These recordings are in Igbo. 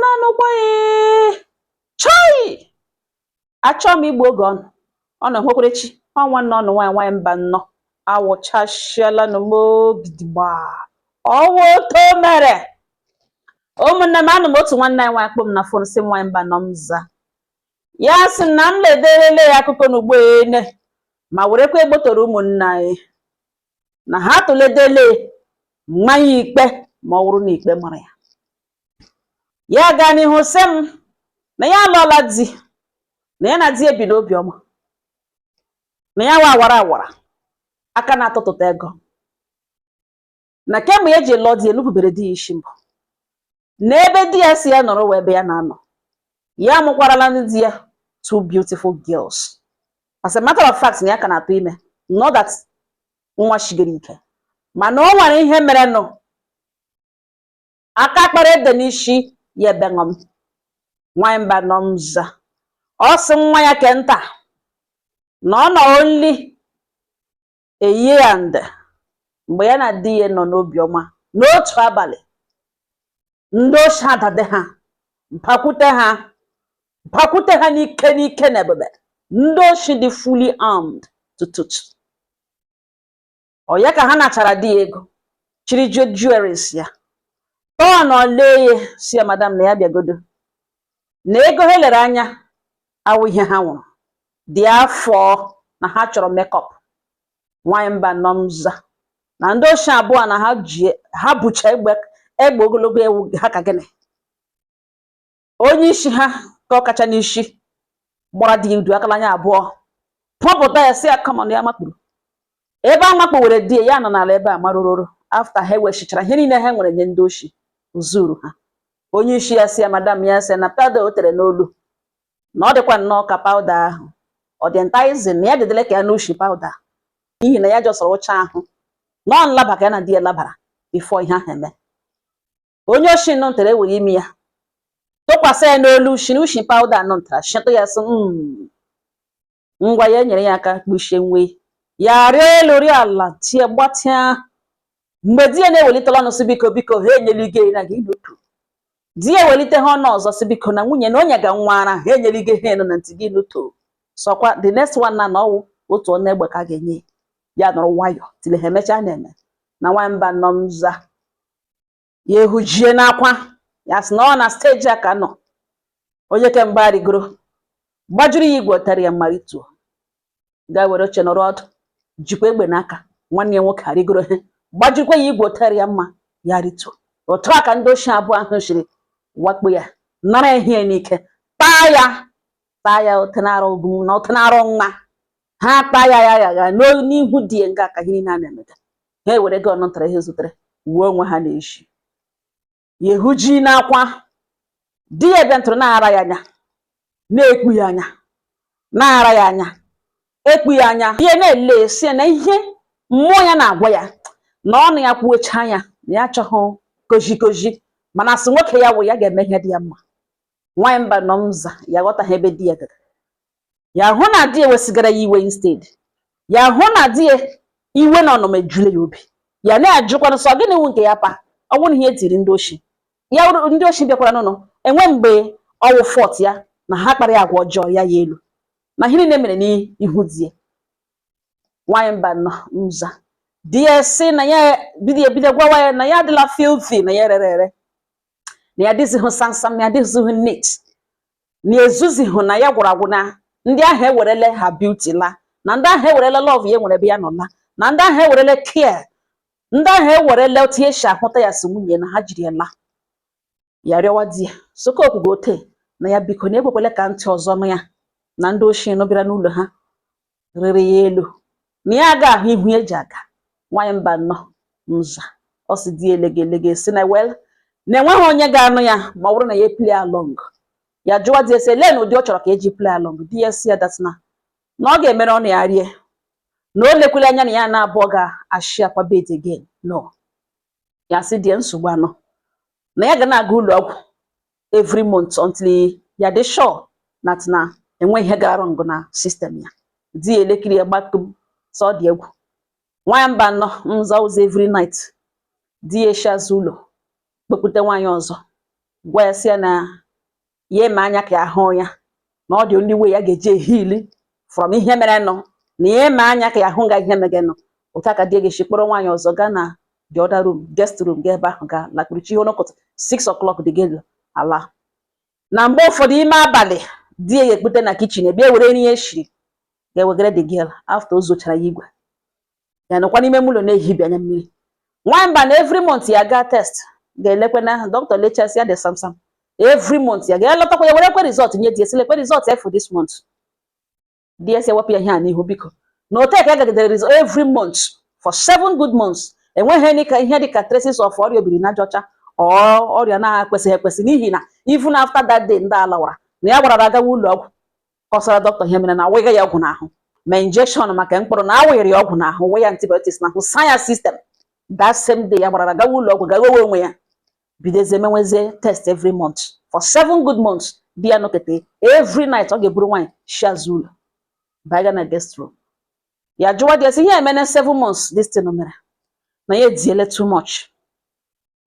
Naanụkwa. Chai, achọọ m igbu oge ọnụ ọ nọ nwekwerechi ọnwa nọ ọnụ. Nwaanyị, nwaanyị mba nnọọ, awụchasịala m gidigba. Ọwụ otu mere ụmụnne m. Anụ m otu nwanne anyị nwaanyị kpọ m na phone, sị m, "Nwaanyị mba nọ m za." Ya sị m na m lederele ya akụkọ n'ugbo ene, ma werekwa egbotoro ụmụnne anyị na ha tụledele mmanya ikpe, ma ọ bụrụ na ikpe mara ya. Ya gaa n'ihu sị m na ya alụọla di, na ya na di ebi n'obiọma, na ya wa awara awara aka na-atụtụta ego, na kemgbe ya ji lụọ di, enupụbere di ya isi mbụ, na ebe di ya si ya nọrọ wee ebe ya na-anọ. Ya amụkwarala ndị di ya two beautiful girls. As a matter of fact, na ya ka na-atụ ime, not that nwa shigere ike, mana o nwere ihe mere nụ aka kpara ede n'isi ya. Ebe ṅụm, nwanyị mba nọ m za, ọ sị nwa ya ke nta na ọ nọ only a year and mgbe ya na di ya nọ n'obiọma n'otu abalị, ndị oshi adade ha, bakwute ha, bakwute ha n'ike n'ike na ebube. Ndị oshi dị fully armed to tooth. Ọ ya ka ha nachara di ya ego, chiri jewelries ya tọọ na lee ya, si ya, madam, na ya bịagodo na ego ha lere anya awụ ihe ha nwụrụ dị afọ, na ha chọrọ makeup. Nwanyị mba nọ m za, na ndị oshi abụọ na ha ji ha bucha egbe, egbe ogologo ewu ha ka gịnị. Onye isi ha ka ọ kacha n'isi gbara di udu akala anya abụọ, pọpụta ya, si ya come on. Ya makpuru ebe a makpuwere di ya, nọ n'ala ebe a marụrụrụ. After ha ewechichara ihe niile ha nwere nye ndị oshi zuru ha, onye isi ya si ya, madam, ya sị na powder o tere n'olu na ọ dịkwa nnọọ ka powder ahụ ọ dị enticing, na ya dedele ka ya n'ushi powder, n'ihi na ya jọsọrọ ụcha ahụ na ọ nlaba ka ya na di ya labara before ihe ahụ eme. Onye oshi nọ ntere ewere imi ya tụkwasị ya n'olu shi n'ushi powder nọ ntara shịtụ ya, sị, ngwa." Ya enyere ya aka kpuchie nwe ya, rịọ elu rịọ ala, tie gbatịa. Mgbe di ya na-ewelitela ọnụ sị, "Biko, biko," ha enyeligo na gị n'otu. Di ya ewelite ha ọnụ ọzọ sị, "Biko," na nwunye na onye ga nwa ara, ha enyeligo ha enu na ntị gị n'otu. Sọkwa the next one na ọwụ otu ọnụ egbe ka a ga-enye ya. Nọrọ nwayọ tile ha emechaa na-eme na nwamba nọ nza ya ehujie n'akwa. Ya sị na ọ na stage a ka nọ, onye kemgbe arịgoro gbajuru ya igwe tara ya mma, rituo gaa were oche nọrọ ọdụ, jikwa egbe n'aka. Nwanne ya nwoke arịgoro ha, gbajirikwa ya igwe tara ya mma, ya rituo. Otu a ka ndị ochie abụọ ahụ siri wakpo ya, nara ihe n'ike, taa ya, taa ya otenarụ ugwu na otenarụ nwa ha, taa ya ya ya ya n'ihu di ya. Nga ka ihe niile a na-emega, ha ewere gị ọnụ ntara ihe zutere wuo onwe ha na-eshi ya, ehuji n'akwa. Di ya bịa ntụrụ na-ara ya anya, na-ekpu ya anya, na-ara ya anya, ekpu ya anya. Ihe na-ele si ya na ihe mmụọ ya na-agwa ya na ọnụ ya kwuocha ya na ya achọghị koji koji, mana asị nwoke ya wụ ya ga-eme ihe dị ya mma. Nwanyị mba nọ nza, ya ghọtaghị ebe di ya gara. Ya hụ na di ya wesigara ya iwe instead, ya hụ na di ya iwe na ọnụma ejule ya obi. Ya na-ajụkwanụ sọ gịnị wụ nke ya pa ọ bụrụ ihe etiri ndị oshi ya wụrụ ndị oshi bịakwara n'ụlọ enwe mgbe ọwụ fault ya na ha kpara ya agwa ọjọọ ya ya elu na ihe niile mere n'ihu di ya. Nwanyị mba nọ nza, di ya sị na ya bido ebido gwawa ya na ya adịla filthy, na ya rere ere, na ya adịzighị samsam, na ya adịzighị neat, na ezuzighị, na ya gwụrụ agwụ, na ndị ahụ ewerele ha beauty la, na ndị ahụ ewerele love ya nwere ebe ya nọ la, na ndị ahụ ewerele care, ndị ahụ ewerele otu esi ahụta ya si nwunye, na ha jiri ya la. Ya rịọwa di ya sokokwugo ote na ya biko na ekwekwele ka ntị ọzọ nụ ya na ndị ochie nọ bịara n'ụlọ ha rịrị ya elu, na ya aga ahụ ihu eji aga. Nwanyị mba nnọọ nza, ọ sị di elege elege si na well, na enweghị onye ga-anụ ya ma ọ bụrụ na ya play along. Ya jụwa di ya sị lee na ụdị ọ chọrọ ka eji play along. Di ya si ya that na na ọ ga-emere ọnụ ya rie, na o lekwele anya na ya na abụọ ga-ashị akwa bed again. No, ya sị di ya nsogbu anọ, na ya ga na-aga ụlọ ọgwụ every month until ya dị sure that na enwe ihe gara wrong na system ya. Di ya elekiri ya gbakum, sọ ọ dị egwu. Nwanyị mba nọ nza ụzọ, every night di ya eshi azụ ụlọ kpekpute nwaanyị ọzọ. Gwa ya sị ya na ya eme anya ka ya hụ ya, na ọ dị only way ya ga-eji ehili from ihe mere nụ, na ya eme anya ka ya hụ nga ihe megenụ. Otu aka di ya ga-esi kpọrọ nwaanyị ọzọ gaa na the other room, guest room, gaa ebe ahụ gaa lakpụrụchi ihe n'ụkụtụ 6 o'clock, the girl ala. Na mgbe ụfọdụ ime abalị, di ya ga-ekpute na kitchen ebe e were nri ya eshiri ga-ewegara the girl after o zochara ya igwe. Ya nọkwa n'ime ụlọ na-ehibi anya mmiri. Nwamba na every month ya gaa test, ga-elekwe na dọkịta lechasị ya dị samsam. Every month ya ga-elọtakwa, ya werekwe result nye di ya, sị lekwe result ya for this month. Di ya si ewepụ ya ihe a n'ihu, biko. Na otu ka ya gagidere result every month for 7 good months, enweghị any ka ihe dịka traces of ọrịa obiri n'aja ọcha or ọrịa na-ekwesịghị ekwesị, n'ihi na even after that day ndị alawara na ya gbara agawa ụlọ ọgwụ, kọsara dọkịta ihe mere, na awụghị ya ọgwụ n'ahụ, ma injection maka mkpụrụ, na awụghịrị ya ọgwụ n'ahụ, wee ya antibiotics n'ahụ, saa ya system. That same day ya gbara gawa ụlọ ọgwụ, gawa onwe ya, bidozie menwezie test every month for 7 good months. Di ya nọkete every night, ọ ga-eburu nwaanyị shi azụ ụlọ baiga na guest room. Ya jụwa di ya sị ihe emene 7 months this thing mere, na ya ediele too much,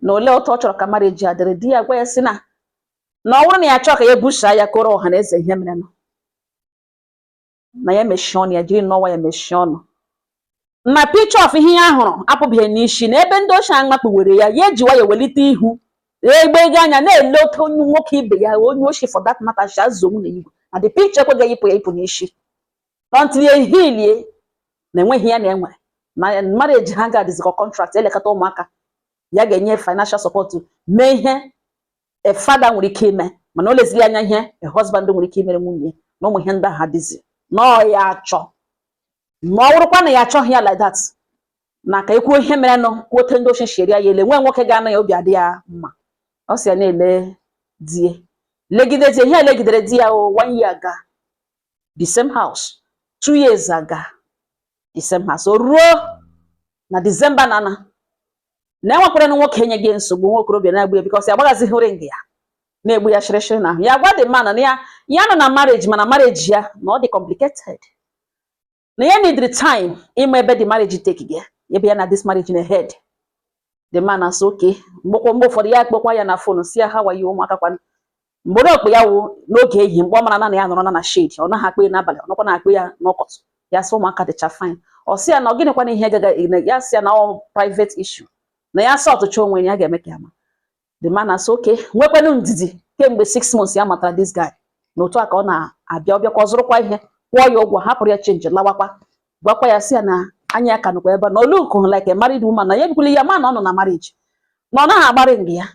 na ole otu ọ chọrọ ka marriage adịrị. Di ya gwa ya sị na ọ bụrụ na ya chọọ ka ya busaa ya kọrọ ọha na eze ihe mere nụ, na ya mechie ọnụ, ya jiri nnọọ ya mechie ọnụ, na picture of ihe ya hụrụ apụbeghị n'isi, na ebe ndị ochie amakpuwere ya, ya eji nwayọ welite ihu egbe ego anya na-ele otu onye nwoke ibe ya, onye oshi for that matter, shi azụ nwunye igwe, na the picture ekweghị yipụ ya ịpụ n'isi until ya ehilie na enweghị ya na enwere na marriage ha ga-adịzikọ contract. Elekọta ụmụaka, ya ga-enye financial support, mee ihe a father nwere ike ime, mana o leziri anya ihe a husband nwere ike imere nwunye na ụmụ ihe ndị ahụ adịzi nọọ ya achọ. Ma ọ bụrụkwa na ya achọghị ya like that, na ka ekwuo ihe mere nụ, kwuo ote ndị ochie shiri ya ele nwee nwoke ga-ana ya obi adị ya mma. Ọ sị ya na-ele die, legide die, ihe elegidere di ya o. One year aga, the same house. 2 years aga, the same house. O ruo na December na enwekwara na nwoke enye gị nsogbu, nwa okorobịa na-egbu ya because ya agbaghazighị ring ya, na-egbu ya shịrịshịrị n'ahụ. Ya gwa the man na ya nọ na marriage, mana marriage ya na ọ dị complicated, na ya need time ịma ebe the marriage take gị, ebe ya na this marriage na head. The man asị okay. Mgbe ụfọdụ ya akpọkwa ya na phone, si ya how are you, ụmụaka kwanụ. Mgbe okpe ya wụ n'oge ehihie, mgbe ọ mara na ya nọrọ na shade, ọ naghị akpọ ya n'abalị, ọ nọkwa na-akpọ ya n'ọkọtụ. Ya sị ụmụaka dịcha fine. Ọ sị ya na ọ gịnịkwana ihe gaga, ya sị ya na ọ private issue, na ya sọ ọtụcha onwe ya ga-eme ka ya ma. The man asị okay, nwekwanụ ndidi. Kemgbe 6 months ya matara this guy, na otu a ka ọ na-abịa, ọ bịakwa, zụrụkwa ihe, kwụọ ya ụgwọ, hapụrụ ya change, lawakwa. Gwakwa ya sị ya na anya ya ka nọkwa ebe a, na olu like a married woman, na ya ebikwala ya ma na ọ nọ na marriage, na ọ naghị agba ring ya,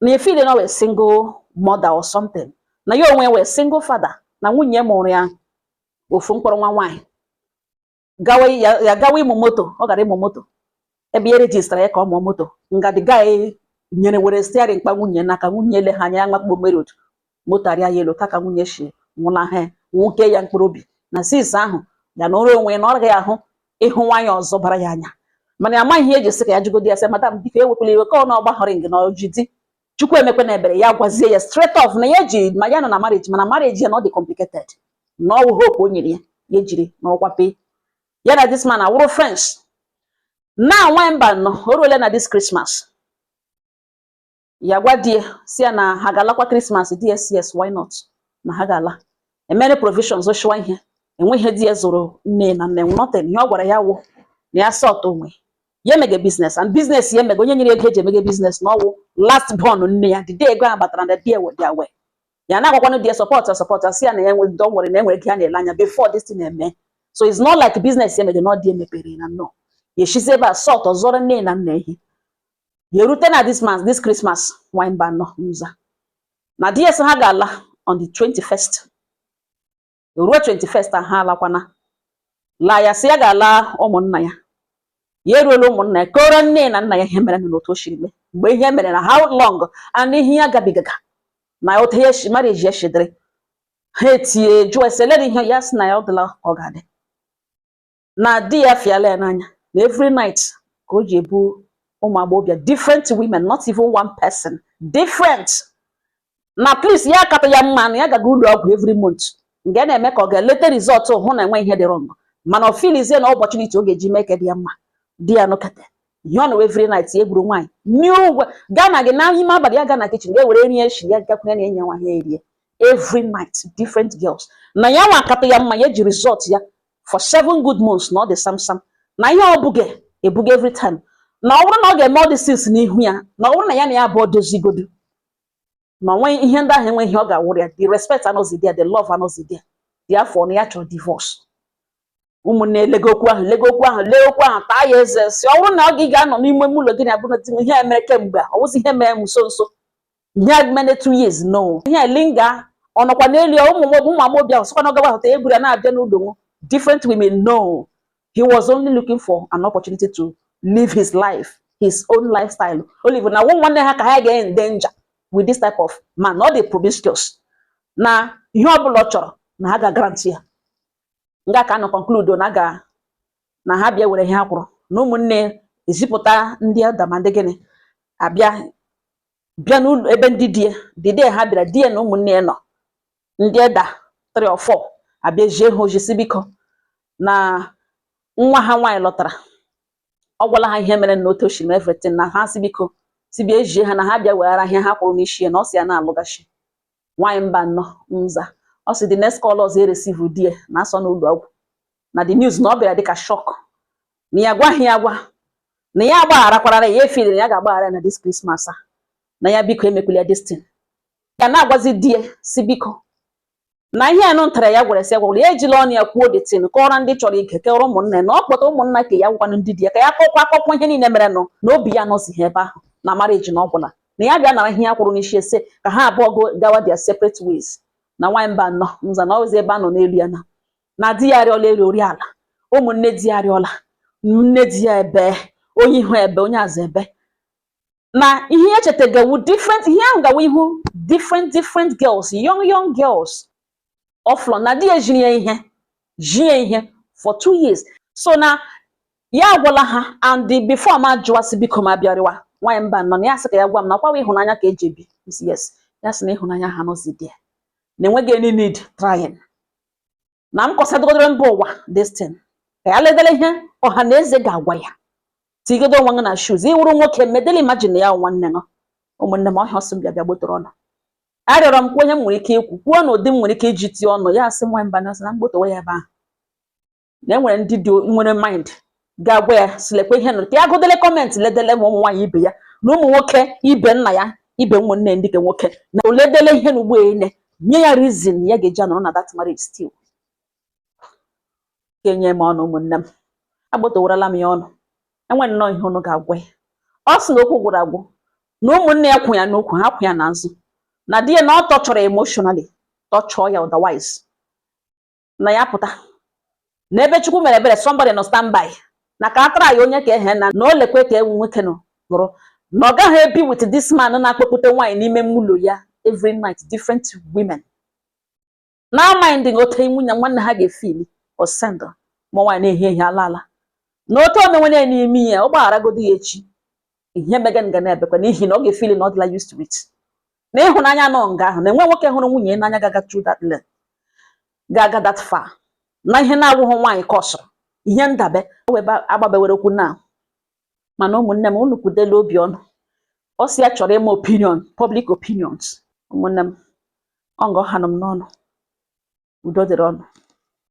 na efile na ọ wee single mother or something, na ya onwe wee single father, na nwunye mụrụ ya ofu mkpọrọ nwa nwaanyị. Gawa ya, ya gawa ịmụ moto, ọ gara ịmụ moto ebe ya rejistara ya ka ọ mụọ moto, nga the guy nyere were steering mkpa nwunye n'aka. Nwunye le ha anya, ya makpuo mmeri moto arịa ya elu ka nwunye si nwụla nwoke ya mkpụrụ obi. Na sis ahụ ya na ọrụ onwe ya na ọ gaghị ahụ ịhụ nwaanyị ọzọ bara ya anya, mana ya amaghị ihe eji sị ka ya jụgodi ya, sị madam, biko ewekwala iwe ka ọ na ọgbaghọrị ngị na ọjị di Chukwu emekwe na ebere. Ya gwazie ya straight off na ya ji ma ya nọ na marriage, mana marriage ya na ọ dị complicated, na ọ wụ hope o nyere ya, ya ejiri na ọkwa pay ya na this man awụrụ friends na nwa mba nọ. O ruola na this Christmas, ya gwa di ya si ya na ha ga-alakwa Christmas. Di ya si yes, why not, na ha ga-ala. Emere provisions, oshiwa ihe enweghị ihe di ya zụrụ nne na nne, nothing. Ihe ọ gwara ya wụ na ya sort onwe ya, emege business, and business ya emege, onye nyere ego eji emege business na ọwụ last born nne ya. The day ego ahụ batara na di ya were their way, ya na-agwakwanụ di ya support ya, support ya, si ya na ya enwe, don't worry, na enwere ego ya na-ele anya before this thing eme. So it's not like business ya emege na ọ dị emepere na no ya eshizi ebe a sort ọzọrọ nne na nna ihe. Ya erute na this month, this Christmas, nwanyị mba nọ nza na di ya sị ha ga-ala on the 21st. Ruo 21st a, ha alakwana laa. Ya sị ya ga-ala ụmụnna ya. Ya eruola ụmụnna ya, kọrọ nne na nna ya ihe mere na otu o siri mee, mgbe ihe mere, na how long and ihe ya gabigaga, na otu ya si marriage ya shidiri. Ha etie jụọ ese lere ihe ya sị na ya ọ dịla ka ọ ga-adị, na di ya fiala ya n'anya, na every night ka o ji ebu ụmụ agbọghọbịa, different women, not even one person, different, na please ya akata ya mma na ya gaga ụlọ ọgwụ every month nke na-eme ka ọ ga-eleta result, hụ na enwe ihe dị wrong, mana ọ filizie na opportunity ọ ga-eji mee ka dị ya mma. Di ya nụkete Ihe ọ nọ every night ya egburu nwaanyị new gaa na gị n'ime abalị, ya gaa na kitchen, ga-ewere nri eshi ya gakwunye na enye nwa ha erie every night, different girls. Na ya nwa akata ya mma, ya ji result ya for 7 good months na ọ dị samsam na ihe ọ bụghị ebuga every time. Na ọ bụrụ na ọ ga-eme all these things n'ihu ya, na ọ bụrụ na ya na ya abụọ dozigodu, na onwe ihe ndị ahụ enweghị ihe ọ ga-awụrụ ya. The respect anọzi there, the love anọzi there. Therefore, na ya chọrọ divorce. Ụmụnne elego okwu ahụ, lego okwu ahụ, lee okwu ahụ, taa ya eze, si ọ bụrụ na ọ gị ga-anọ n'ime ụlọ gị na abụrụ di m, ihe a mere kemgbe a, ọ wụzi ihe mere m nso nso, ihe a mere 2 years, no, ihe a linga ọ nọkwa n'elu ya. Ụmụ ụmụ agbọghọbịa ahụ sịkwa na ọ gawa hụta eburu ya na-abịa n'ụlọ m, different women. No, he was only looking for an opportunity to live his life, his own lifestyle. Olive na nwanne ha ka ha ga in danger with this type of man. Not the promiscuous na ihe ọbụla ọ chọrọ na ha ga-grant ya. Nga ka nọ conclude na ga na ha bịa were ihe ha kwụrụ na ụmụnne ezipụta ndị adama ndị gịnị abịa bịa n'ụlọ ebe ndị di ya. The day ha bịara, di ya na ụmụnne ya nọ, ndị eda 3 or 4 abịa jie ha oji, si biko na nwa ha nwaanyị lọtara, ọ gwala ha ihe mere na otu o shiri everything, na ha si biko si bịa ejie ha na ha bịa weghara ihe ha kwụrụ n'isi ya, na ọ si ya na-alụgachi. Nwaanyị mba nnọọ nza, ọ sị the next call ọzọ ereceive, di ya na asọ n'ụlọ ọgwụ, na the news na ọ bịara dịka shock, na ya gwaghị ya agwa, na ya agbagharakwara ya, efili na ya ga-agbaghara ya na this Christmas a, na ya biko emekwala ya this thing. Ya na-agwazi di ya si biko na ihe anụ ntara ya gwara si ya gwara ya ejila ọnụ ya kwuo the thing, kọrọ ndị chọrọ ige, kọrọ ụmụnna ya, na ọ kpọta ụmụnna ka ya gwakwanụ ndị di ya ka ya kọkwa akọkwa ihe niile mere nụ, na obi ya anọzighị ebe ahụ na marriage, na ọ gwụla, na ya bịa nara ihe ya kwụrụ n'isi ese ka ha abụọ gawa their separate ways. Na nwaanyị mba nnọọ nza na ọzi ebe a nọ n'elu ya na di ya arịọla elu ori ala, ụmụnne di ya arịọla, nne di ya ebe, onye ihu ebe, onye azụ ebe, na ihe ya chetagawu different, ihe ahụ gawa ihu different different girls, young young girls ọflọ, na di ya jiri ya ihe ji ya ihe for 2 years. So na ya agwala ha and before ma jụwa sị biko ma bịarịwa. Nwaanyị mba nọ na ya sị ka ya gwa m na ọkwawa ịhụnanya ka eji ebi. M sị yes. Ya sị na ịhụnanya ha nọzi there, na enweghị any need trying, na m kọsadogodoro mba ụwa this thing ka ya ledere ihe ọha na eze ga-agwa ya. Tigodo onwe gị na shoes ịwụrụ nwoke, medele imagine ya nwanne nọ. Ụmụnne m, ọhịa ọsọ m bịa bịa gbotoro ọnụ, arịọrọ m kwuo ihe m nwere ike ikwu, kwuo na ụdị m nwere ike iji tie ọnụ. Ya sị nwa mba na sị na mgbotowe ya ebe ahụ, na e nwere ndị dị nwere mind ga-agwa ya silekwa ihe nụ ka ya gụdele comment, ledele ma ụmụ nwaanyị ibe ya na ụmụ nwoke ibe nna ya ibe, ụmụnne ndị ke nwoke, na oledele ihe na ugbo ene nye ya reason ya ga-eji anọrọ na that marriage still. Ka enye m ọnụ, ụmụnne m, agbotowara m ya ọnụ. Enwe nnọọ ihe unu ga-agwa ya. Ọ sị na okwu gwụrụ agwụ, na ụmụnne ya kwụ ya n'ukwu, ha kwụ ya n'azụ, na di ya na ọ tọchọrọ emotionally, tọchọọ ya, otherwise na ya pụta na ebe Chukwu mere ebere, somebody nọ standby na ka a tara ya onye ka ehe na o lekwe ka ewu nwoke nọ nụrụ na ọ gaghị ebi with this man na-akpọkpute nwaanyị n'ime ụlọ ya every night, different women, na mind ote nwunye nwanne ha ga-efili osend ma nwaanyị na-ehi ehi ala ala na otu omenwe n'ime ya, ọ gbagharagodo ya echi, ihe mege nga na-ebekwa n'ihi na ọ ga-efili na ọ dịla used to it, na ịhụnanya nọ nga ahụ, na enwe nwoke hụrụ nwunye ya n'anya gaga through that length, ga-aga that far, na ihe na-awụghị nwaanyị kọsụrụ ihe ndabe wee agbabewere okwu na. Mana ụmụnne m, unu kwudela obi ọnụ. Ọ sị ya chọrọ ịma opinion, public opinions. Ụmụnne m, ọ nga ọ ha nọ m n'ọnụ. Udo dịrị ọnụ.